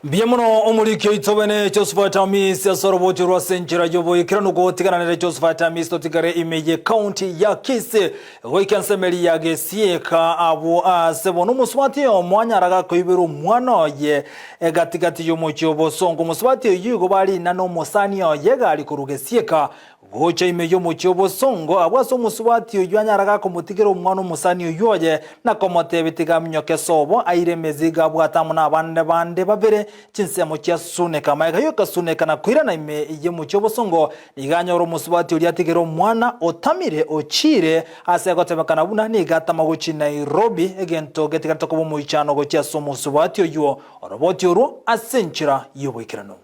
Mbuya mono omoriki oito bene Josephat Amisi ase orobocho rwa ase enchera y'oboikeranu gotigananere Josephat Amisi totigare ime ye county ya Kisii goika ensemeri ya Gesieka abwo ase bono omosubati oyomo anyara gakoibera omwana oye egatigati y'omochie obosongo omosubati oyio igo barina nomosani oye egari korwa Gesieka Gocha ime y'omochie obosongo, agwo ase omosubati oyio anyare gakomotigera omwana omosani oyio oye, na komotebia, Tiga aminyoke sobo, aire emezigo abwate amo nabande bande babere, chinsemo chia Suneka. Magega yoka Suneka na koirana ime y'omochie obosongo, nigo anyore omosubati oria atigere omwana otamire ochiire ase egotebekana buna nigo atama gochia Nairobi, egento getigarete koba omoichano gochia ase omosubati oyio, oroboti orwo ase enchera y'oboikeranu.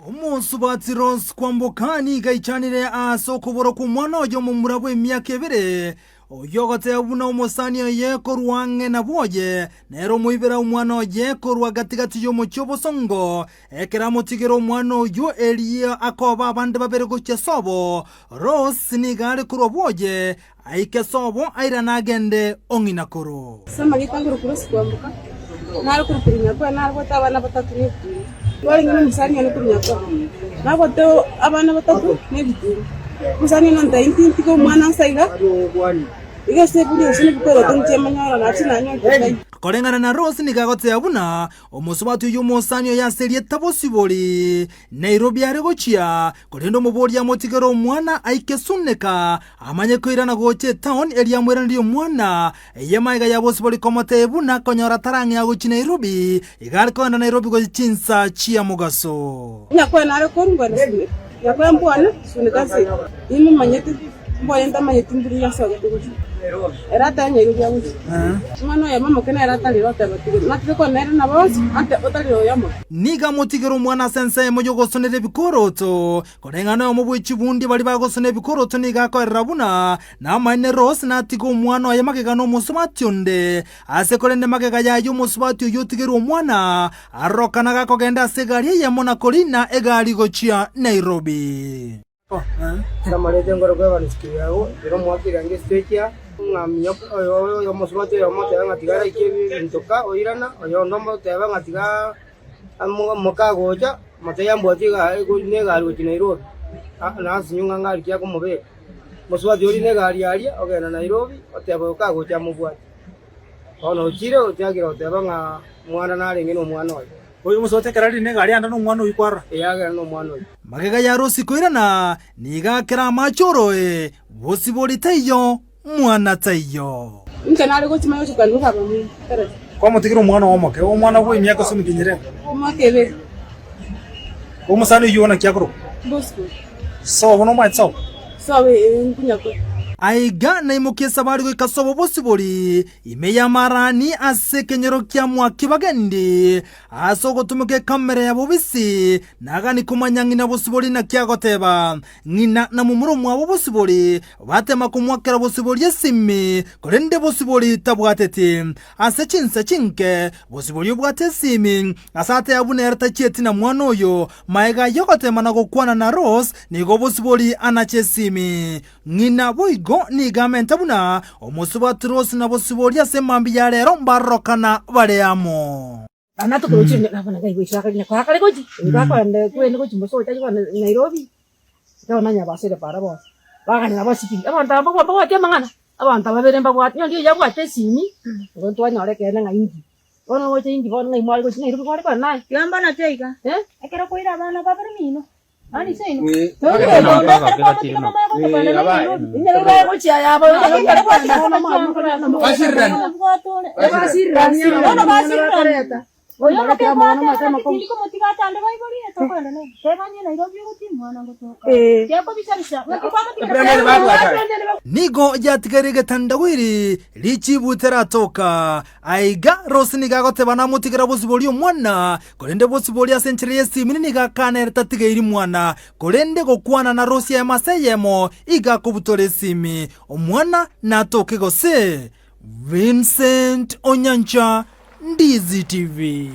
Omosubati Rose Kwamboka nigo aichanire ase okobora kw'omwana oye omomura bw'emiaka ebere, oyio ogoteba buna omosani oye korwa ang'e na bwoye nere omoibera omwana oye korwa gati-gati y'omochie obosongo. Ekero amotigera omwana oyio erio akoba abande babere gochia sobo, Rose nigo are korwa bwoye Aike sobo airane agende o ng'ina koro. Ase amarieta nkorokwa Rose Kwamboka, nare korokwa Runyakoe, nabwate abana batato na ebituma. Twarenge na omosani one korwa Nyakoe, nabwate abana batato na ebituma. Omosani one ontebia inti ntige omwana nse iga, iga ase eburi gose nebikoroto inche monyore nache nanyorete taiyo. Koreng'ana na Rose nigo agoteba buna omosubati oyio omosani oye ase erieta Bosibori, Nairobi are gochia, korende omoboria amotigere omwana aike Suneka, Amanye koirana gocha etown eria amoiranerie omwana, eye magega ya bosibori komotebia buna konyora tarang'ea gochia Nairobi, iga are kogenda Nairobi gochia chinsa chia mogaso. Nyakoe nare korwa ngwena Suneka, Nyakoe mbwane Suneka ase nimomanyete, mbwane ntamanyeti mburu nasogete gochia. Ere atari Nairobi agochia. Omwana oyomo omoke nere atarire oteba tiga natige kwana nere na bonsi ante otarire oyomo. Nigo amotigera omwana ase ensemo y'ogosonera ebikoroto, Koreng'ana oyomo bwe chibundi baria bagosona ebikoroto nigo akoerera buna namaene Rose natige omwana oye magega nomosubati onde, ase korende magega yaye omosubati oyio otigerwe omwana arorokana gakogenda ase egari eyemo na korina egari gochia Nairobi. Namarete nkorokwa Evans Kiriago, ekero omwaka eria ngesete aa, ng'a minyoka oyo oyo omosubati oyomo oteba ng'a tiga araike ebinto ka oirana, oyonde omoteba ng'a tiga Mokagocha, motebie ambwati negari gochia Nairobi, nasinywe ng'a ngari ki akomobeka. Mosubati oria negari aria, ogenda Nairobi, oteba oyo kagocha amobwate. Bono ochire ochakire goteba ng'a omwana narenge na omwana oye. Oyo omosubati ekero arire negari ande nomwana oyio kwarora. Ee agenda nomwana oyio. Magega ya Rosi koirana, nigo akera amache oroe, bosibori taiyo, Mwana taiyo. Inche nare gochimanya gochia kwanigwa baba omino, tarati. Kwamotigire omwana oo omoke, omwana bw'emiaka ase omotienyi rero. Omwaka ebere. Omosani oyio naki akorokwa? Bosco. Sobo nomanyete sobo? Sobo ee nkunyakore. Aiga naimokie esabari goika sobo bosibori, ime y'amarani ase ekenyoro kia Mwakibagendi, ase ogotumeka ekamera ya bobisi, nagani komanya ng'ina bosibori naki agoteba. Ng'ina na momura omwabo bosibori batema komoakera bosibori esimi, korende bosibori tabwateti. Ase chinsa chinke bosibori obwate esimi, ase ateba buna ere tachieti na mwana oyo. Magega y'ogotema na gokwana na Rose, nigo bosibori anache esimi. Ng'ina boigo nigo amente buna omosubati Rose na bosibori ase mambia ya rero mbarorokana bare amo. Bana tokorochire ne nabo ngai gochia akare nyakore akare gochi, nigo akoenda kwende gochi mosocho aye bono Nairobi, ekero nanya basire para bonsi, baganya nabo ase chipiki. Abanto aba mbabwa mbabwati amang'ana, abanto aba babere mbabwati, onye oria oyio abwate esimi, igo ntwanyora ekeene ng'a inki. Bono ogocha inki bono ng'ai mware gochia Nairobi kware kore naye? Tiga mbono teiga, Eh? ekero koira abana babere mino, Nigo yatigaire egetandawiri richibu teratoka. Aiga Rose nigo agoteba namotigera bosibori omwana Korende bosibori ase enchera y'esimini nigo akana ere tatigairi mwana, korende gokwana na rosia eyemo ase eyemo iga akobutora esimi. Omwana natoke gose? Vincent Onyancha, DCTV.